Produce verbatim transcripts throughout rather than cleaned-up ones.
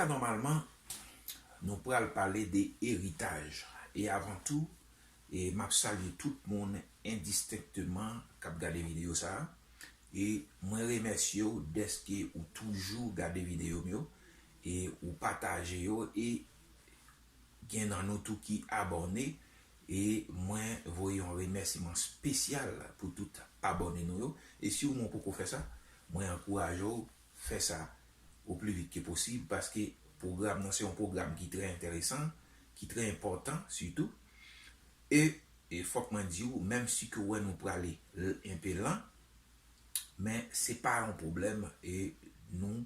Nòmalman, nou pral pale de eritaj. E avan tou, e m ap salye tout moun endistenkteman k ap gade videyo sa a. E mwen remèsye w dèske ou toujou gade videyo m yo. E ou pataje yo. E gen nan nou tou ki abòne. E mwen voye yon remèsiman espesyal pou tout abòne nou yo. E si ou menm poko fè sa, mwen ankouraje w fè sa o pli vit ke posib, paske pwogram nan se yon pwogram ki trè enteresan, ki trè enpòtan sitou. E, e fòk mwen di w, menm si ke w wè nou prale l-, enpe lan, men se pa yon pwoblèm, e nou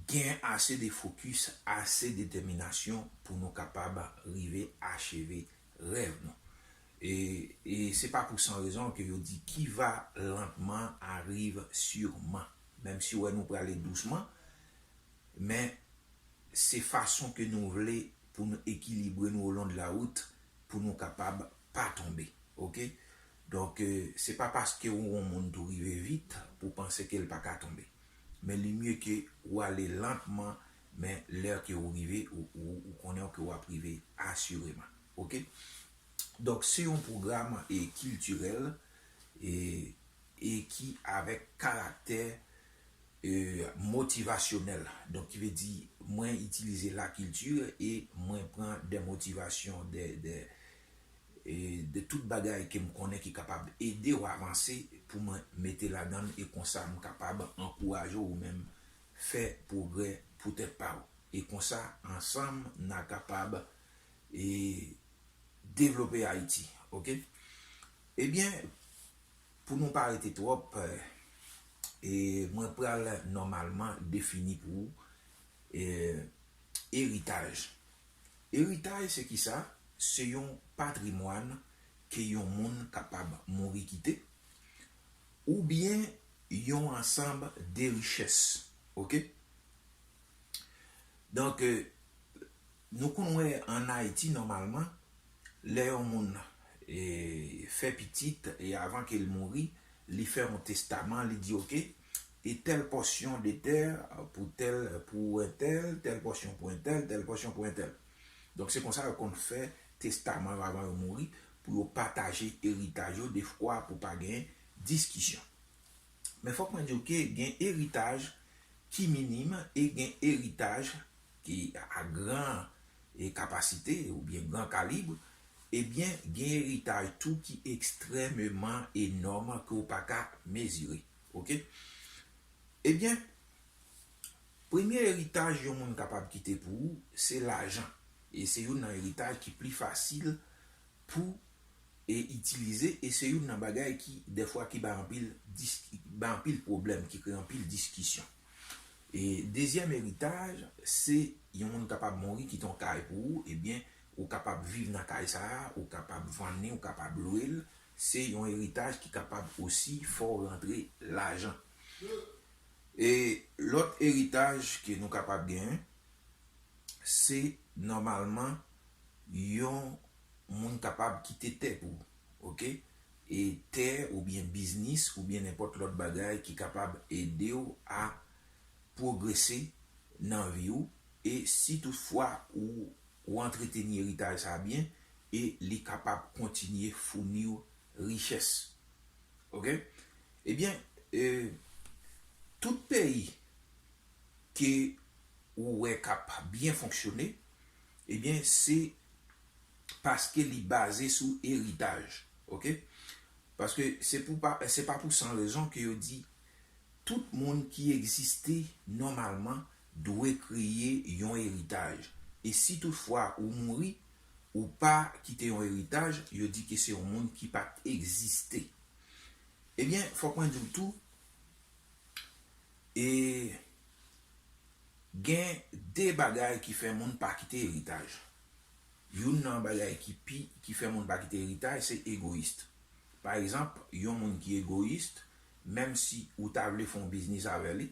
gen ase de fokis, ase detèminasyon pou nou kapab rive acheve rèv nou. E, e se pa pou san rezon ke yo di: qui va lentement arrive sûrement. Menm si w wè nou prale dousman, men se fason ke nou vle pou nou ekilibre nou au long de la route, pou nou kapab pa tonbe. Oke? Donk, e, se pa paske w wè yon moun tou rive vit pou w panse ke l pa ka tonbe. Men li mye ke w ale lantman, men lè ke w rive, ou, ou, ou konnen ke w ap rive asireman. Oke? Donk, se yon pwogram, e, kiltirèl, e, e ki avèk karaktè, e, motivasyonèl. Donk, ki vle di, mwen itilize lakilti e mwen pran de motivasyon, de, de, e de tout bagay ke m konnen ki kapab ede w avanse pou mwen mete ladan l, e konsa m kapab ankouraje w ou menm fè pwogrè pou tèt pa w. E konsa, ansanm, n a kapab, e, devlope Ayiti. Oke? Ebyen, pou nou pa rete twòp, e, mwen pral nòmalman defini pou ou, e, eritaj. Eritaj se kisa? Se yon patrimwàn ke yon moun kapab mouri kite, oubyen yon ansanm de richès. Oke? Donk, e, nou konn wè ann Ayiti, nòmalman, lè yon moun, e, fè pitit, e avan ke l mouri, li fè yon testaman, li di, oke, e tèl pòsyon de tè pou tèl, pou entèl, tèl pòsyon pou entèl, tèl pòsyon pou entèl. Donk, se konsa yo konn fè testaman yo avan yo mouri, pou yo pataje eritaj yo, defwa pou pa gen diskisyon. Men fòk mwen di w ke gen eritaj ki minim e gen eritaj ki a gran, e, kapasite oubyen gran kalib, ebyen, gen eritaj tou ki ekstrèmeman enòm ke w pa ka mezire. Oke? Ebyen, premye eritaj yon moun kapab kite pou ou, se lajan. E se youn nan eritaj ki pli fasil pou, e, itilize, e se youn nan bagay ki, dèfwa, ki bay anpil dis-, bay anpil pwoblèm, ki kreye anpil diskisyon. E dezyèm eritaj, se yon moun kapab mouri, kite yon kay pou ou, ebyen, ou kapab viv nan kay sa a, ou kapab vann li, ou kapab lwe l. Se yon eritaj ki kapab osi fè w rantre lajan. E lòt eritaj ke nou kapab genyen, se nòmalman yon moun kapab kite tè pou ou, oke? E tè oubyen biznis oubyen nenpòt lòt bagay ki kapab ede w a pwogrese nan vi w, e si toutfwa ou, ou antreteni eritaj sa a byen, e li kapab kontinye founi w richès. Oke? Ebyen, e, tout peyi ke ou wè k ap byen fonksyone, ebyen, se paske li baze sou eritaj. Oke? Paske se pou pa, se pa pou san rezon ke yo di tout moun ki egziste nòmalman dwe kreye yon eritaj. E si toutfwa ou mouri, ou pa kite yon eritaj, yo di ke se yon moun ki pa t egziste. Ebyen, fòk mwen di w tou, e gen de bagay ki fè moun pa kite eritaj. Youn nan bagay ki pi, ki fè moun pa kite eritaj, se egoyis. Pa egzanp, yon moun ki egoyis, menm si ou ta vle fè yon biznis avè li,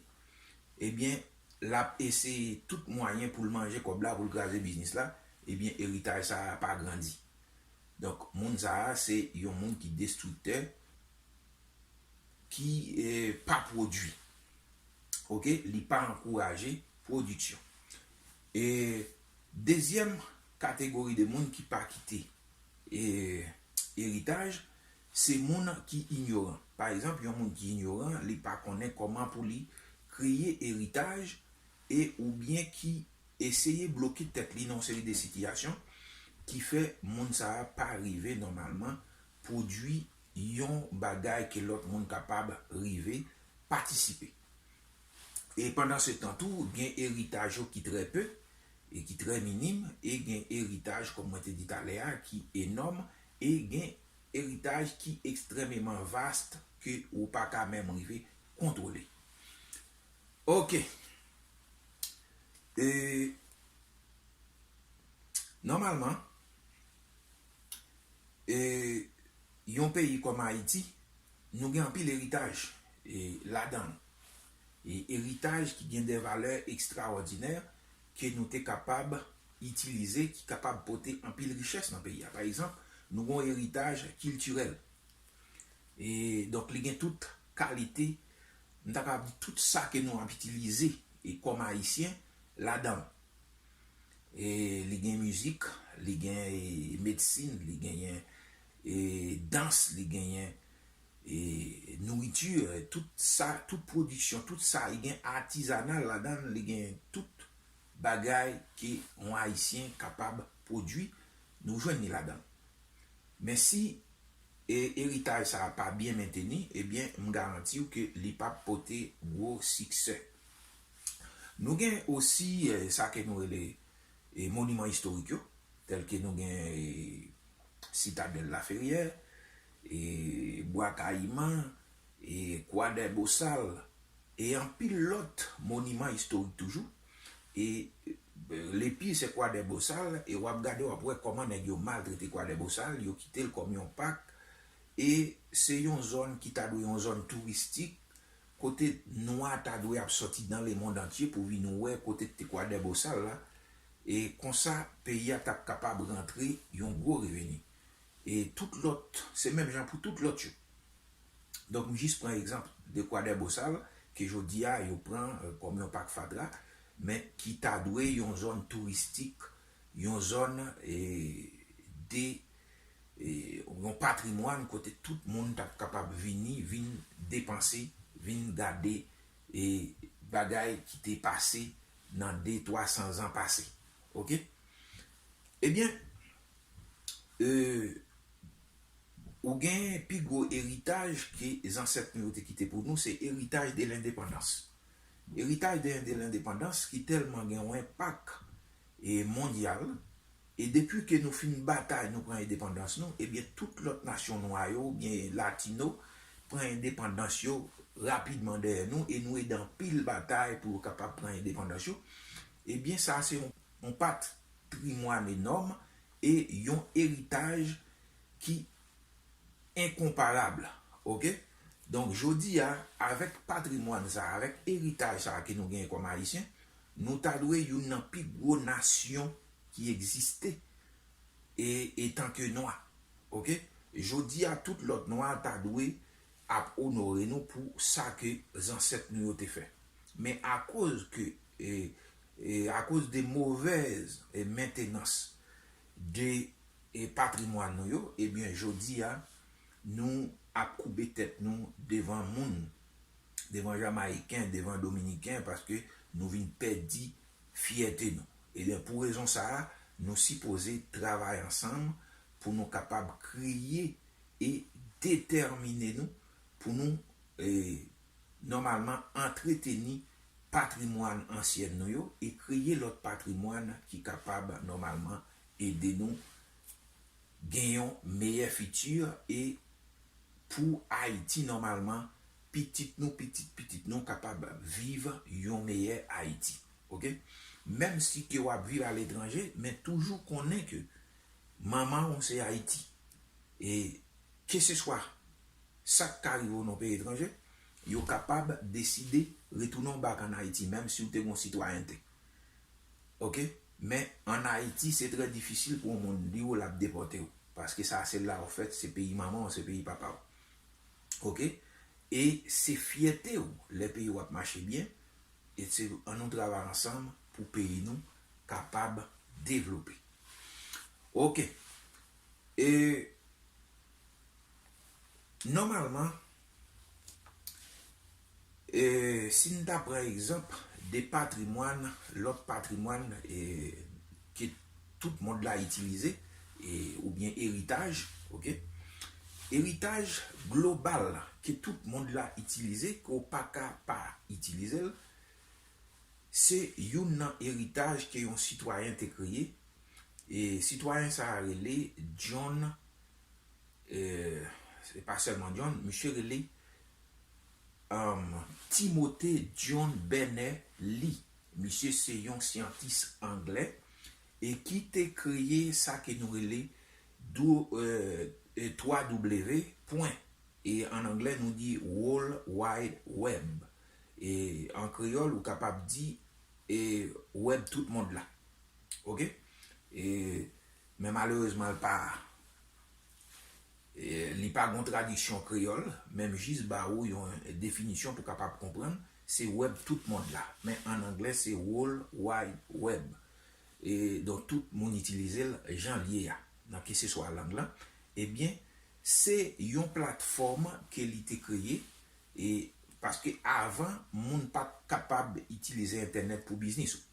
ebyen, l ap eseye tout mwayen pou l manje kòb la, pou l kraze biznis la, ebyen, eritaj sa a pa grandi. Donk, moun sa a, se yon moun ki destriktè, ki, eh, pa pwodui. Oke? Li pa ankouraje pwodiksyon. E dezyèm kategori de moun ki pa kite e, eritaj, se moun ki inyoran. Pa egzanp, yon moun ki inyoran, li pa konnen kòman pou li kreye eritaj e oubyen ki eseye bloke tèt li nan yon seri de sitiyasyon ki fè moun sa a pa rive nòmalman pwodui yon bagay ke lòt moun kapab rive patisipe. E pandan se tan tou, gen eritaj yo ki trè pe e ki trè minim, e gen eritaj, kòm mwen te di talè a, ki enòm, e gen eritaj ki ekstrèmeman vast ke ou pa ka menm rive kontwole. Ok. E, nòmalman, e, yon peyi kòm Ayiti, nou gen anpil eritaj e, ladan l. E, eritaj ki gen de valè ekstraòdinè ke nou te kapab itilize, ki kapab pote anpil richès nan peyi a. Pa egzanp, nou gen yon eritaj kiltirèl. E, donk, li gen tout kalite, m ta kapab di tout sa ke nou ap itilize e kòm Ayisyen ladan l. E, li gen mizik, li gen e, medsin, li genyen e, dans, li genyen e, nouriti, e, tout sa, tout pwodiksyon, tout sa, li gen atizanal ladan l, li gen tout bagay ke yon Ayisyen kapab pwodui, nou jwenn li ladan l. Men si e, eritaj sa a pa byen menteni, ebyen, m garanti w ke li p ap pote gwo siksè. Nou gen osi e, sa ke nou rele e, moniman istorik yo, tèl ke nou gen e, Sitadèl Laferyè, e, Bwa Kayiman, e, Kwa dè Bosal, e anpil lòt moniman istorik toujou. E, e, lepi se Kwa dè Bosal, e w ap gade, w ap wè kòman nèg yo maltrete Kwa dè Bosal, yo kite l kòm yon pak, e se yon zòn ki ta dwe yon zòn touristik, kote nwa ta dwe ap sòti dans le monde entier pou vin wè kote te Kwa dè Bosal la, e konsa peyi a t ap kapab rantre yon gwo reveni. E tout lòt, se menm jan pou tout lòt yo. Donk, m jis pran egzanp de Kwa dè Bosal, ke jodi a yo pran e, kòm yon pak fatra, men ki ta dwe yon zòn touristik, yon zòn e, de e, yon patrimwàn kote tout moun t ap kapab vini, vin depanse, vin gade e, bagay ki te pase nan de, twa san zan pase. Ok? Ebyen, e, ou gen pi gwo eritaj ke zansèt nou yo te kite pou nou, se eritaj de lendepandans. Eritaj de, de lendepandans ki tèlman gen yon enpak e, mondyal, e depi ke nou fin batay, nou pran endepandans nou, ebyen, tout lòt nasyon nwa yo, oubyen latino, pran endepandans yo rapidman dèyè nou, e nou ede anpil batay pou yo kapab pran endepandans yo. Ebyen, sa se yon, yon patrimwàn enòm e yon eritaj ki enkonparab. Ok? Donk, jodi a, avèk patrimwàn sa, avèk eritaj sa ke nou genyen kòm Ayisyen, nou ta dwe youn nan pi gwo nasyon ki egziste e, etanke nwa. Ok? Jodi a, tout lòt nwa ta dwe ap onore nou pou sa ke zansèt nou yo te fè. Men akoz ke, e, e, akoz de movèz e, mentenans de e, patrimwàn nou yo, ebyen, jodi a, nou ap koube tèt nou devan moun, devan Jamayiken, devan Dominiken, paske nou vin pèdi fyète nou. Ebyen, pou rezon sa a, nou sipoze travay ansanm pou nou kapab kreye e detèmine nou pou nou e, nòmalman antreteni patrimwàn ansyèn nou yo e kreye lòt patrimwàn ki kapab nòmalman ede nou gen yon meyè fiti e pou Ayiti nòmalman, pitit nou, pitit pitit nou kapab viv yon meyè Ayiti. Ok? Menm si ke w ap viv aletranje, men toujou konnen ke manman w se Ayiti. E keseswa sa k ka rive w nan peyi etranje, yo kapab deside retounen w bak ann Ayiti, menm si w te gen yon sitwayènte. Ok? Men ann Ayiti, se trè difisil pou yon moun di w l ap depòte w. Paske sa se la w fèt, se peyi manman w, se peyi papa w. Ok? E se fyète w lè peyi w ap mache byen, e se ann nou travay ansanm pou peyi nou kapab devlope. Ok. E nòmalman, e si n ta pran egzanp de patrimwàn, lòt patrimwàn e, ke tout mond la itilize, e, oubyen eritaj, ok? Eritaj global ke tout mond la itilize, ke w pa ka pa itilize l, se youn nan eritaj ke yon sitwayen te kreye. E sitwayen sa a rele John, e, se pa sèlman John, misye rele um, Timothée John Berners-Lee. Misye se yon syantis anglè e ki te kreye sa ke nou rele dou- e, e, twa W pwen. E an anglè, nou di World Wide Web. E an kreyòl, ou kapab di e wèb tout mond la. Ok? E, men malerezman, l pa, e, li pa gon tradiksyon kreyòl, men m jis ba ou yon definisyon pou kapab konprann, se wèb tout mond la. Men an anglè, se World Wide Web. E, donk, tout moun itilize l jan l ye a, nan keseswa lang lan. Ebyen, se yon platfòm ke li te kreye, e, paske avan, moun pa t kapab itilize entènèt pou biznis ou.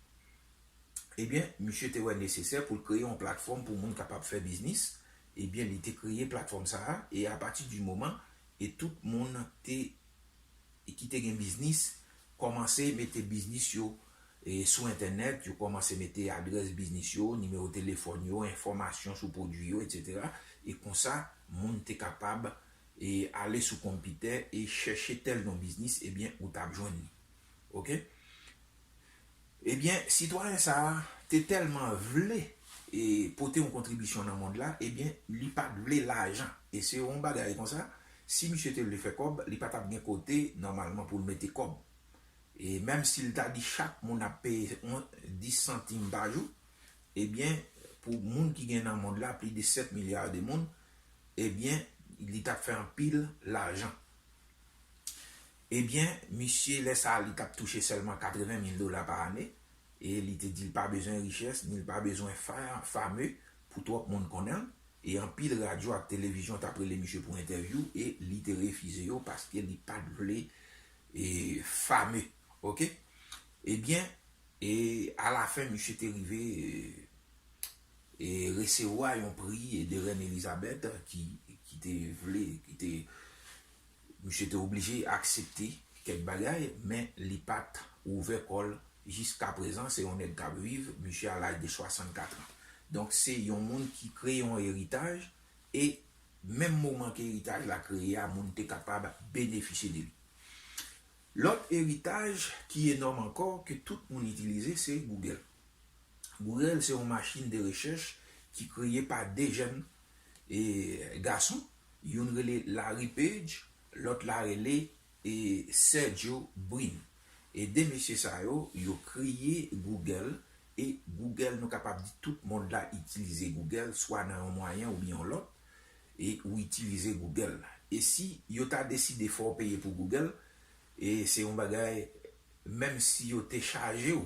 Ebyen, misye te wè nesesè pou l kreye yon platfòm pou moun kapab fè biznis. Ebyen, li te kreye platfòm sa a, e apati di moman, e tout moun te, e ki te gen biznis, kòmanse mete biznis yo, e, sou entènèt, yo kòmanse mete adrès biznis yo, nimewo telefòn yo, enfòmasyon sou pwodui yo, etsetera. E konsa, moun te kapab, e, ale sou konpitè e chèche tèl non biznis, ebyen, ou t ap jwenn li. Ok? Ebyen, sitwayen sa a te tèlman vle, e, pote yon kontribisyon nan mond la, ebyen, li pa t vle lajan. E se yon bagay konsa, si misye te vle fè kòb, li pa t ap gen kote, nòmalman, pou l mete kòb. E menm si l ta di chak moun ap peye yon, dis santim pa jou, ebyen, pou moun ki gen nan mond la, plis de sèt milya de moun, ebyen, li t ap fè anpil lajan. Ebyen, misye, lè sa a, li t ap touche sèlman katreven mil dola pa ane, e li te di l pa bezwen richès, ni l pa bezwen fa-, fame pou twòp moun konnen l, e anpil radyo ak televizyon t ap rele misye pou entèvyou, e li te refize yo paske li pa t vle, e, fame. Ok? Ebyen, e alafen, misye te rive, e, e resevwa yon pri de Rèn Elizabèt ki, ki te vle, ki te, misye te oblije aksepte kèk bagay, men li pa t ouvè kò l jiska prezan. Se yon nèg k ap viv, misye a laj de swasannkat an. Donk, se yon moun ki kreye yon eritaj, e menm moman ke eritaj la kreye a, moun te kapab benefisye de li. Lòt eritaj ki enòm ankò, ke tout moun itilize, se Google. Google se yon machin de rechèch ki kreye pa de jèn, e, gason. Youn rele Larry Page, lòt la rele, e, Sergey Brin. E de mesye sa yo, yo kreye Google, e Google, nou kapab di tout mond la itilize Google, swa nan yon mwayen oubyen yon lòt, e ou itilize Google. E si yo ta deside fè w peye pou Google, e se yon bagay, menm si yo te chaje w,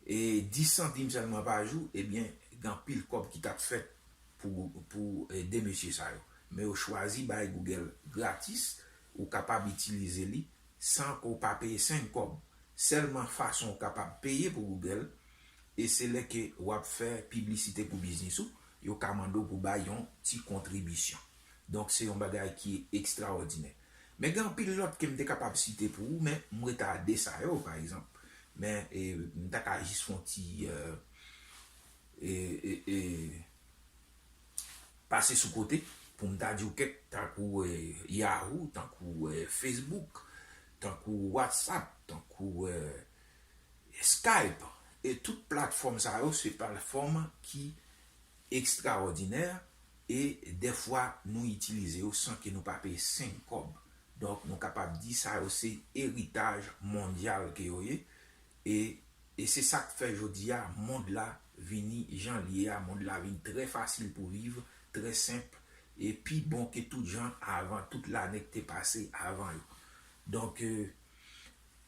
e dis santim sèlman pa jou, ebyen, gen anpil kòb ki t ap fèt pou, pou, e, de mesye sa yo. Men yo chwazi bay Google gratis, ou kapab itilize li san ke w pa peye senk kòb. Sèlman fason w kapab peye pou Google, e se lè ke w ap fè piblisite pou biznis ou, yo ka mande w pou bay yon ti kontribisyon. Donk, se yon bagay ki ekstraòdinè. Men gen anpil lòt ke m te kapab site pou ou, men m rete a de sa yo, pa egzanp. Men, e, m ta ka jis fè yon ti, e, e, e, e, pase sou kote pou m ta di w kèk, tankou, e, Yahoo, tankou, e, Facebook, tankou WhatsApp, tankou, e, Skype, e tout platfòm sa yo, se platfòm ki ekstraòdinè, e dèfwa nou itilize yo san ke nou pa peye senk kòb. Donk, nou kapab di sa yo se eritaj mondyal ke yo ye, e, e se sa k fè jodi a, mond la vini jan l ye a, mond la vin trè fasil pou viv, trè senp, e pi bon ke tout jan avan, tout lane k te pase avan yo. Donk, e,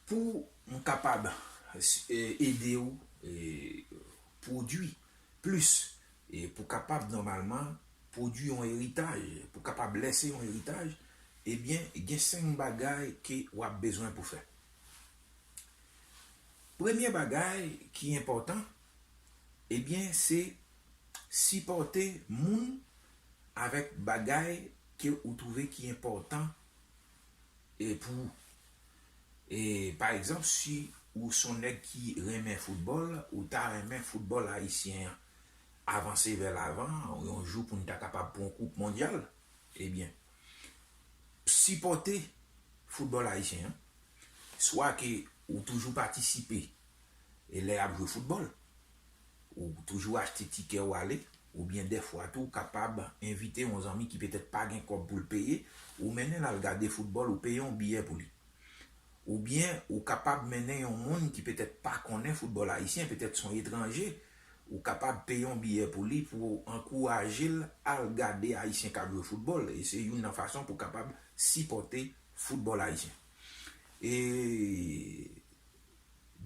pou m kapab, e, ede w e, pwodui plis, e pou kapab nòmalman pwodui yon eritaj, pou kapab lèse yon eritaj, ebyen, gen senk bagay ke w ap bezwen pou fè. Premye bagay ki enpòtan, ebyen, se sipòte moun avèk bagay ke ou twouve ki enpòtan e pou ou. E, pa egzanp, si ou se yon nèg ki renmen foutbòl, ou ta renmen foutbòl ayisyen an avanse vè lavan, yon jou pou n ta kapab pran yon koup mondyal, ebyen, sipòte foutbòl ayisyen an, swa ke ou toujou patisipe e lè y ap jwe foutbòl, ou toujou achte tikè ou ale, oubyen dèfwa tou, ou kapab envite yon zanmi ki petèt pa gen kòb pou l peye, ou mennen l al gade foutbòl, ou peye yon biyè pou li. Oubyen ou kapab mennen yon moun ki petèt pa konnen foutbòl ayisyen, petèt se yon etranje, ou kapab peye yon biyè pou li pou ankouraje l al gade Ayisyen k ap jwe foutbòl. E se youn nan fason pou kapab sipòte foutbòl ayisyen. E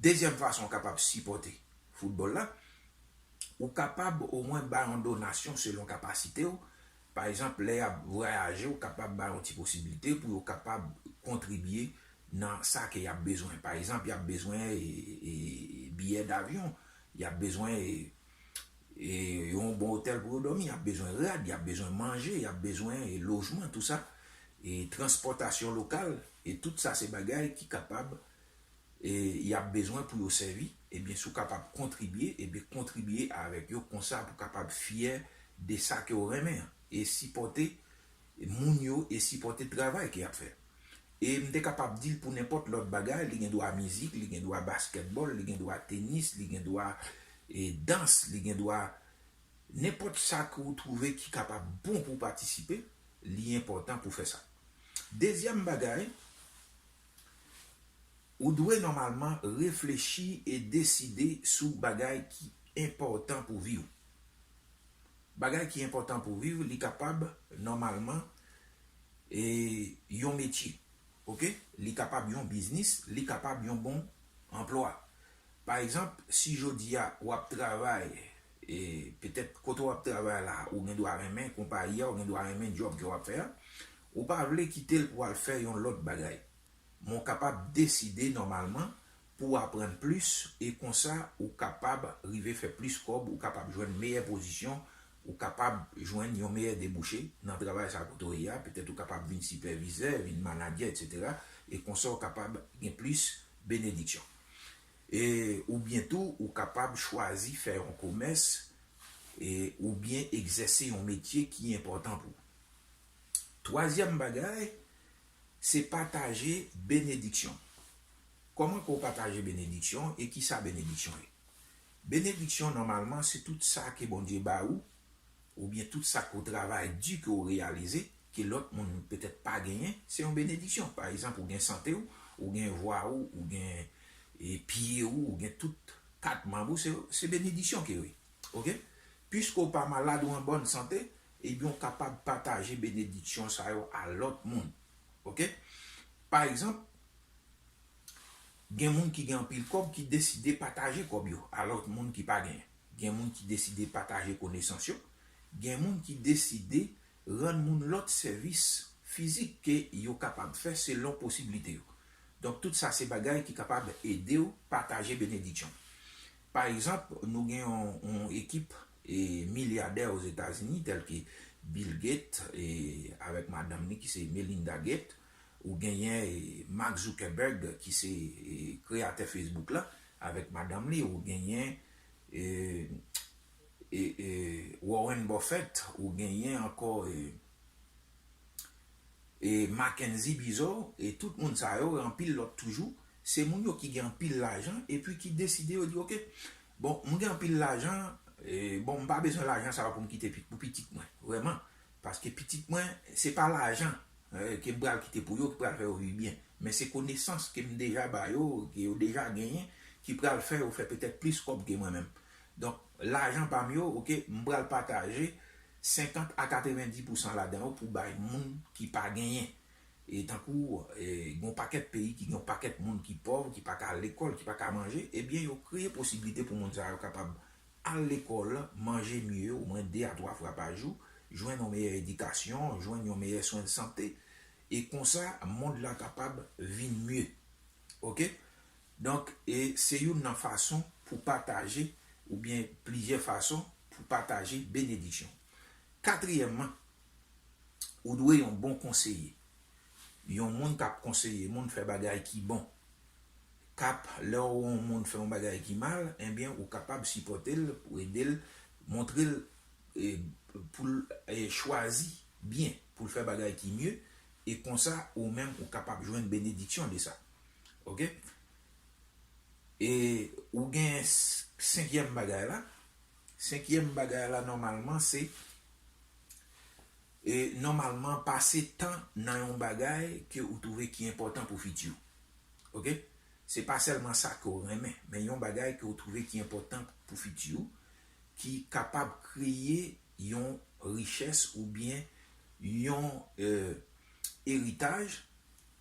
dezyèm fason w kapab sipòte foutbòl la, ou kapab omwen bay yon donasyon selon kapasite w. Pa egzanp, lè y ap vwayaje, ou kapab bay yon ti posiblite pou yo kapab kontribye nan sa ke y ap bezwen. Pa egzanp, y ap bezwen e, e, biyè davyon, y ap bezwen e, e, yon bon otèl pou yo dòmi, y ap bezwen rad, y ap bezwen manje, y ap bezwen e, lojman, tou sa, e transpòtasyon lokal, e tout sa se bagay ki kapab e y ap bezwen pou yo sèvi, ebyen, si w kapab kontribye, ebyen, kontribye avèk yo konsa pou kapab fyè de sa ke w renmen an, e sipòte moun yo, e sipòte travay ke y ap fè. E m te kapab di l pou nenpòt lòt bagay, li gen dwa mizik, li gen dwa baskètbòl, li gen dwa tenis, li gen dwa e dans, li gen dwa nenpòt sa ke w twouve ki kapab bon pou w patisipe, li enpòtan pou fè sa. Dezyèm bagay, ou dwe nòmalman reflechi e deside sou bagay ki enpòtan pou vi w. Bagay ki enpòtan pou vi w, li kapab nòmalman e yon metye, oke? Li kapab yon biznis, li kapab yon bon anplwa. Pa egzanp, si jodi a w ap travay, e petèt kote w ap travay la, ou gen dwa renmen konpayi a, ou gen dwa renmen djòb ke w ap fè a, ou pa vle kite l pou al fè yon lòt bagay. Men w kapab deside nòmalman pou w aprann plis, e konsa ou kapab rive fè plis kòb, ou kapab jwenn meyè pozisyon, ou kapab jwenn yon meyè debouche nan travay sa kote w ye a, petèt ou kapab vin sipèvizè, vin manadjè, etsetera. E konsa ou kapab gen plis benediksyon. E, oubyen tou, ou kapab chwazi fè yon komès, e, oubyen egzèse yon metye ki enpòtan pou ou. Twazyèm bagay, se pataje benediksyon. Kòman ke w pataje benediksyon e kisa benediksyon ye? Benediksyon, nòmalman, se tout sa ke Bondye ba ou, oubyen tout sa ke w travay di ke w reyalize, ke lòt moun petèt pa genyen, se yon benediksyon. Pa egzanp, ou gen sante w, ou gen vwa w, ou gen e, pye w, ou gen tout kat manm ou, se, se benediksyon ke yo ye. Oke? Piske w pa malad ou an bòn sante, ebyen, w kapab pataje benediksyon sa yo a lòt moun. Oke? Pa egzanp, gen moun ki gen anpil kòb ki deside pataje kòb yo a lòt moun ki pa genyen. Gen moun ki deside pataje konesans yo. Gen moun ki deside rann moun lòt sèvis fizik ke yo kapab fè selon posiblite yo. Donk, tout sa se bagay ki kapab ede w pataje benediksyon. Pa egzanp, nou gen yon, yon ekip e, milyadè Ozetazini, tèlke Bill Gates e, avèk madanm li ki se Melinda Gates, ou genyen e, Mark Zuckerberg ki se e, kreyatè Facebook la, avèk madanm li, ou genyen e, e, e, Warren Buffett, ou genyen ankò e, e Mackenzie Bezos, e tout moun sa yo, e anpil lòt toujou, se moun yo ki gen anpil lajan, epi ki deside yo di, oke, bon, m gen anpil lajan, e, bon, m pa bezwen lajan sa yo pou m kite pi-, pou pitit mwen, vrèman. Paske pitit mwen, se pa lajan e, ke m pral kite pou yo, ki pral fè yo viv byen. Men se konesans ke m deja ba yo, ke yo deja genyen, ki pral fè yo fè petèt plis kòb ke mwen menm. Donk, lajan pa m yo, oke, m pral pataje senkant a katrevendi pousan ladan yo pou bay moun ki pa genyen. E tankou e, gen yon pakèt peyi ki gen yon pakèt moun ki pòv, ki pa ka al lekòl, ki pa ka manje, ebyen yo kreye posiblite pou moun sa yo kapab al lekòl, manje mye, omwen de a twa fwa pa jou, jwenn yon meyè edikasyon, jwenn yon meyè swen de sante, e konsa mond la kapab vin mye. Oke? Donk, e se youn nan fason pou pataje, oubyen plizyè fason pou pataje benediksyon. Katriyèmman, ou dwe yon bon konseye. Yon moun k ap konseye moun fè bagay ki bon. K ap, lè w wè yon moun fè yon bagay ki mal, ebyen, ou kapab sipòte l, ou ede l, montre l e, pou l e, chwazi byen, pou l fè bagay ki mye, e konsa, ou menm, ou kapab jwenn benediksyon de sa. Oke? E ou gen s- senkyèm bagay la. Senkyèm bagay la, nòmalman, se e, nòmalman, pase tan nan yon bagay ke ou twouve ki enpòtan pou fiti w. Oke? Se pa sèlman sa ke w renmen, men yon bagay ke w twouve ki enpòtan pou fiti w, ki kapab kreye yon richès oubyen yon e, eritaj,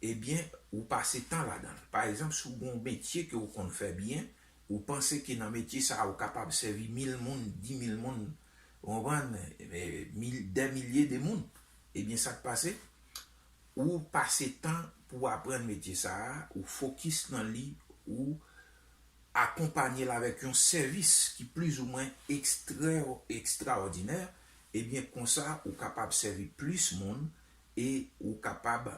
ebyen, ou pase tan ladan l. Pa egzanp, si w gen yon metye ke w konn fè byen, ou panse ke nan metye sa a, ou kapab sèvi mil moun, di mil moun, ou konprann, e, mil, dè milye de moun, ebyen, sa k pase, ou pase tan pou w aprann metye sa a, ou fokis nan li, ou akonpanye l avèk yon sèvis ki plizoumwen ekstra, ekstraòdinè, ebyen, konsa, ou kapab sèvi plis moun e ou kapab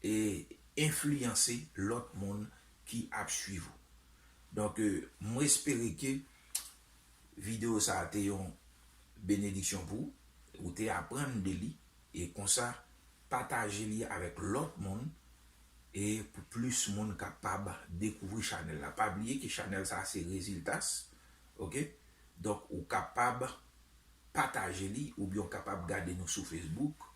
e enfliyanse lòt moun ki ap swiv ou. Donk, e, mwen espere ke videyo sa a te yon benediksyon pou ou, ou te aprann de li, e konsa, pataje li avèk lòt moun, e pou plis moun kapab dekouvri chanèl la. Pa bliye ke chanèl sa a se Reziltas, oke? Donk, ou kapab pataje li, oubyen ou kapab gade nou sou Facebook.